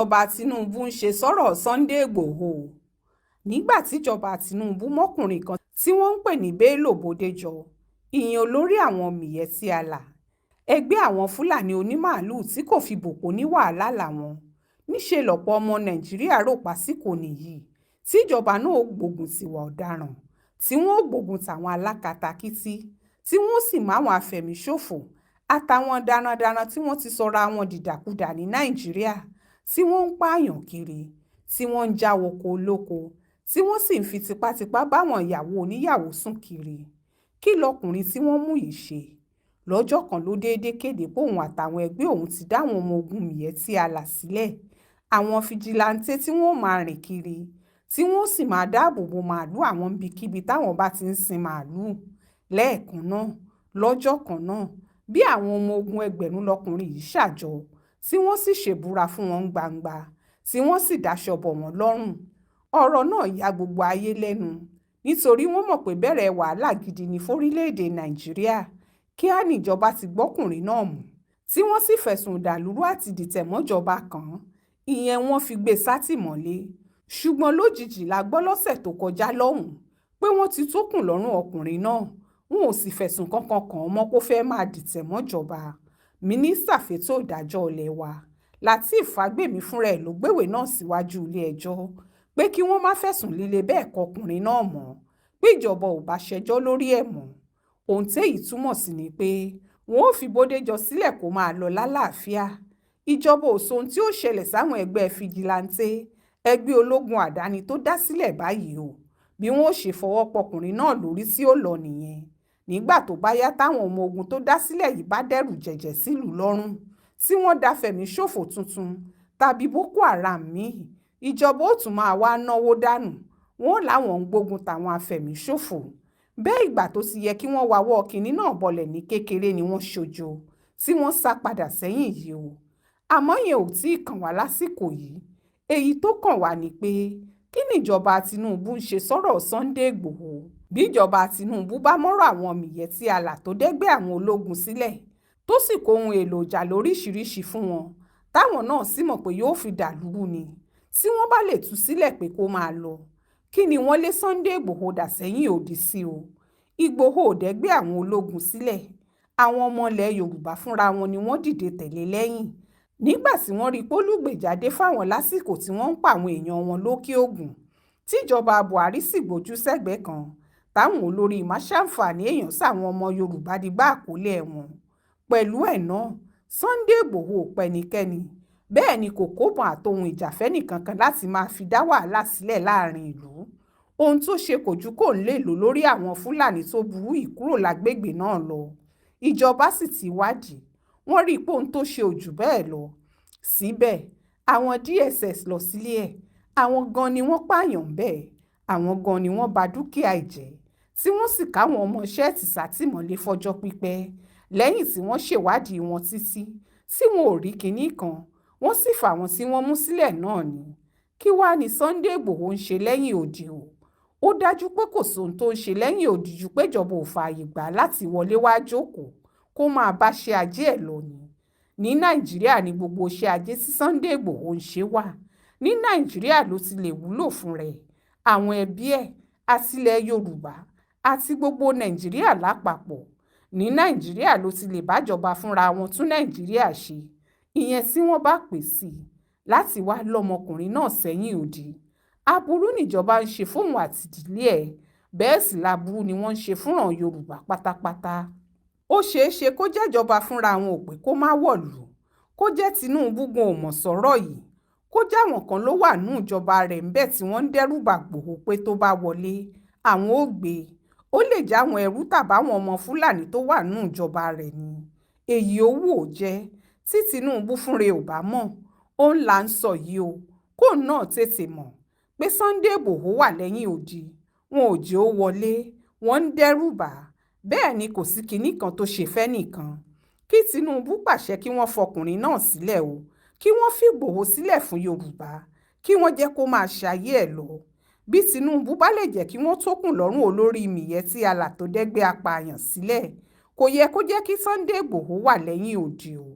Ìjọba Tinubu ń ṣe sọ́rọ̀ Sunday Igbodò? Nígbà tíjọba Tinubu mọ́kùnrin kan tí wọ́n ń pè ní Bello Bòdejọ́, ìyẹn olórí àwọn Miyetti Allah, ẹgbẹ́ àwọn Fúlàní onímaalùú tí kò fi bọ̀pọ̀ ní wàhálà làwọn, níṣẹ́ lọ́pọ̀ ọmọ Nàìjíríà rò pásíkò nìyí tíjọba náà ó gbógun tiwa ọ̀daràn, tí wọ́n ó gbógun táwọn alákatakítí, tí wọ́n sì máwọn afẹ̀míṣòfò àtàwọn darandaran tí wọ́n ti sọra wọn dìdàkudà ní Nàìjíríà, tí wọ́n ń pààyàn kiri, tí wọ́n ń já oko olóko, tí wọ́n sì ń fi tipátipá báwọn ìyàwó oníyàwó sùn kiri. Kí lọkùnrin tí wọ́n mú yìí ṣe? Lọ́jọ́ kan ló déédé kéde póun àtàwọn ẹgbẹ́ òun ti dáwọn ọmọ ogun Miyetti Allah sílẹ̀, àwọn fijilantànté tí wọ́n máa rìn kiri, tí wọ́n sì máa dáàbò bo màálùú àwọn níbikíbi táwọn bá ti ń sin màálùú lẹ́ẹ̀kan náà, lọ́jọ́ kan náà, bíi àwọn ọmọ ogun ẹgbẹ̀rún lọkùnrin yìí ṣà jọ, tí wọ́n sì ṣèbúra fún wọn gbangba, tí wọ́n sì daṣọ bò wọ́n lọ́rùn. Ọ̀rọ̀ náà ya gbogbo ayé lẹ́nu nítorí wọ́n mọ̀ pé bẹ̀rẹ̀ wàhálà gidi ní fórílẹ̀-èdè Nàìjíríà. Kíá níjọba ti gbọ́kùnrin náà mú, tí wọ́n sì fẹ̀sùn ìdàlúrú àti ìdìtẹ̀-mọ́jọba kàn án, ìyẹn wọ́n fi gbé e sátìmọ́lé. Ṣùgbọ́n lójijì la gbọ́ lọ́sẹ̀ tó kọjá lọ́hùn-ún pé wọ́n ti tókun lọ́rùn ọkùnrin náà, wọn ò sì fẹ̀sùn kankan kàn án mọ́ pó fẹ́ẹ́ máa dìtẹ̀ mọ́jọba. Mínísítà fẹ̀tọ́ ìdájọ́ ilé wa, Lateef Fagbemi, fúnra ẹ̀ ló gbéwèé náà síwájú ilé-ẹjọ́ pé kí wọ́n má fẹ̀sùn líle bẹ́ẹ̀ kọkùnrin náà mọ́, péjọba ò bá ṣẹjọ́ lórí ẹ̀ mọ́. Ohun téyí túmọ̀ sí ni pé wọn ò fi Bódéjọ sílẹ̀ kó máa lọ lálàáfíà. Ìjọba ò sọ ohun tí yóò ṣẹlẹ̀ sáwọn ẹgbẹ́ fijilantànté, ẹgbẹ́ ológun àdáni tó dá sílẹ̀ báyìí o. Bí wọn ó ṣe fọwọ́ pọkùnrin náà lórí tí ó lọ nìyẹn, nígbà tó bá yá táwọn ọmọ ogun tó dá sílẹ̀ yìí bá dẹrù jẹ̀jẹ̀ sílùú lọ́run, tí wọ́n dáfẹ̀míṣòfò tuntun tàbí boko haram mi-ín, ìjọba ó tún máa wáá náwó dànù, wọn láwọn ń gbógun táwọn afẹ̀míṣòfò. Bẹ́ẹ̀ ìgbà tó ti yẹ kí wọ́n wáwọ́ kinní náà bọlẹ̀ ní kékeré ni wọ́n ṣojo, tí wọ́n sá padà sẹ́yìn yìí o. Àmọ́ ìyẹn ò tí ì kàn wá lásìkò yìí. Èyí tó kàn wá ni pé kí nìjọba Tinubu ń ṣe sọ́rọ̀ Sunday Igbodò? Bíjọba Tinubu bá mọ́rọ̀ àwọn Miyetti Allah tó dẹ́gbẹ́ àwọn ológun sílẹ̀, tó sì kó ohun èèlò ìjà lóríṣìíríṣìí fún wọn, táwọn náà sì mọ̀ pé yóò fi dàlú rú ni, tí wọ́n bá lè tú sílẹ̀ pé kó máa lọ, kín ni wọ́n lé Sunday Igbodò dà sẹ́yìn odi sí o? Ìgbòho ò dẹ́gbẹ́ àwọn ológun sílẹ̀, àwọn ọmọ ilẹ̀ Yorùbá fúnra wọn ni wọ́n dìde tẹ̀lé e lẹ́yìn nígbà tí wọ́n rí i pólùgbèjà dé fáwọn lásìkò tí wọ́n ń pa àwọn èèyàn wọn lòkè-ògùn, tìjọba Buhari sì gbójú sẹ́gbẹ̀ẹ́ kan, táwọn olórí máṣàǹfààní èèyàn sáwọn ọmọ Yorùbá dìgbà àkọlé wọn. Pẹ̀lú ẹ̀ náà, Sunday Igbodò ò pẹnikẹ́ni, bẹ́ẹ̀ ni kò kóbọn àtohun ìjà fẹ́nìkankàn láti máa fi dá wàhálà sílẹ̀ láàrin ìlú. Ohun tó ṣe kò ju kóun lè lólórí àwọn Fúlàní tó burú yìí kúrò lágbègbè náà lọ. Ìjọba sì ti wádìí, wọ́n rí i pé ohun tó ṣe ò jù bẹ́ẹ̀ lọ. Síbẹ̀ àwọn DSS lọ sílé ẹ̀, àwọn gan-an ni wọ́n pààyàn ńbẹ̀, àwọn gan-an ni wọ́n ba dúkìá ẹ̀ jẹ́, tí wọ́n sì káwọn ọmọọṣẹ́ ẹ̀ tì sátìmọ́lé fọjọ́ pípẹ́ lẹ́yìn tí wọ́n ṣèwádìí wọn títí tí wọn ò rí kinní kan, wọ́n sì fáwọn tí wọ́n mú sílẹ̀ náà ní. Kí wàá ní Sunday Igbodò ń ṣe lẹ́yìn odi o? Ó dájú pé kò sóhun tó ń ṣe lẹ́yìn odi ju péjọba ò fààyè gbà á láti wọlé wàá jókòó kó máa báṣẹ́ ajé ẹ̀ lọ ni. Ní Nàìjíríà ní gbogbo iṣẹ́ ajé tí Sunday Igbodò ń ṣe wà, ní Nàìjíríà ló ti lè wúlò fúnra ẹ̀, àwọn ẹbí ẹ̀ àtilẹ̀ Yorùbá àti gbogbo Nàìjíríà lápapọ̀. Ní Nàìjíríà ló ti lè bájọba fúnra wọn tún Nàìjíríà ṣe, ìyẹn tí wọ́n bá pè sí i láti wàá lọ́mọkùnrin náà sẹ́yìn odi. Aburú níjọba ń ṣe fóun àtìdílé ẹ̀, bẹ́ẹ̀ sì láburú ni wọ́n ń ṣe fúnran Yorùbá pátápátá. Ó ṣeé ṣe kó jẹ́jọba fúnra wọn ò pé kó má wọ̀lú, kó jẹ́ Tinubu gan ò mọ̀ sọ́rọ̀ yìí, kó jáwọn kan ló wà nínú ìjọba rẹ̀ ńbẹ̀ tí wọ́n ń dẹ́rù ba Ìgbòho pé tó bá wọlé àwọn ò gbé e, ó lè jáwọn ẹrú tàbáwọn ọmọ Fúlàní tó wà nínú ìjọba rẹ̀ ni. Èyí ò wù ó jẹ́, tí Tinubu fúnra ẹ̀ ò bá mọ̀, òun là ń sọ yìí o, kóun náà tètè mọ̀ pé Sunday Igbodò wà lẹ́yìn odi, wọn ò jẹ́ ó wọlé, wọ́n ń dẹ́rù bà á, bẹ́ẹ̀ ni kò sí kinní kan tó ṣe fẹ́nìkan. Kí Tinubu pàṣẹ kí wọ́n fọkùnrin náà sílẹ̀ o, kí wọ́n fìgbòho sílẹ̀ fún Yorùbá, kí wọ́n jẹ́ kó máa ṣayé ẹ̀ lọ. Bí Tinubu bá lè jẹ́ kí wọ́n tókun lọ́rùn olórí Miyetti Allah tó dẹ́gbẹ́ apààyàn sílẹ̀, kò yẹ kó jẹ́ kí Sunday Igbodò wà lẹ́yìn odi o.